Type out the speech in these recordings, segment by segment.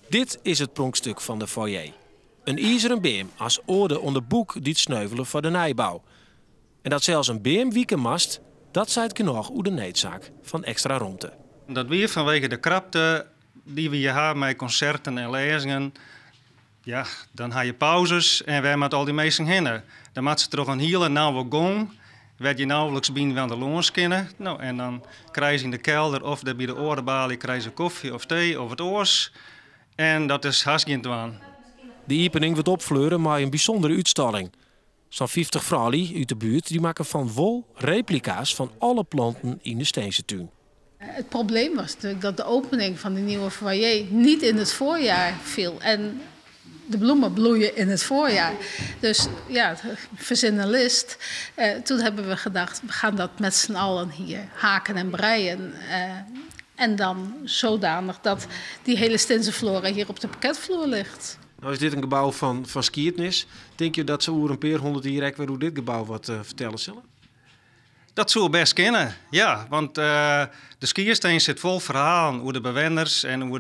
Dit is it pronkstuk fan de foyer. In izeren beam as oade oan de boek dy't sneuvele foar de nijbou. En dat sels in beam wike moast, dat seit genôch oer de needsaak fan ekstra romte. Dat wie fanwege de krapte dy't we hjir ha mei konserten en lêzingen. Ja, dan ha je pauzes en wêr moatte al dy minsken hinne? Dan moatte se troch in hiele nauwe gong, wêr't je nauwelijks by de lâns kinne. No, en dan krije se yn de kelder of dêr by de oare baly krije se kofje of tee of wat oars. En dat is hast gjin dwaan. De iepening wurdt opfleure mei in bysûndere útstalling. Sa'n 50 froulju út de buert dy makken fan wol replika's fan alle planten yn de stinzetún. Het probleem was natuurlijk dat de opening van de nieuwe foyer niet in het voorjaar viel. En de bloemen bloeien in het voorjaar. Dus ja, verzin een list. Toen hebben we gedacht, we gaan dat met z'n allen hier haken en breien. En dan zodanig dat die hele stinzenflora hier op de parketvloer ligt. No is dit in gebou fan skiednis. Tinke jo dat se oer in pear hûndert jier ek wer oer dit gebou wat fertelle sille? Dat soe bêst kinne, ja. Want de Skierstins sit fol ferhalen oer de bewenners en oer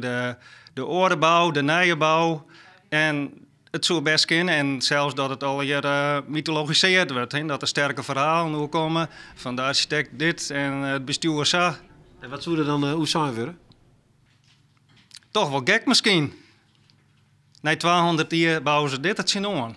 de âlde bou, de nije bou. En it soe bêst kinne en sels dat it allegear mytologisearre wurdt. Hè, dat der sterke ferhalen oer komme fan de arsjitekt dit en it bestjoer sa. En wat soe der dan oer sein wurde? Toch wol gek miskien. Nei 200 jier bouwe se dit der tsjinoan.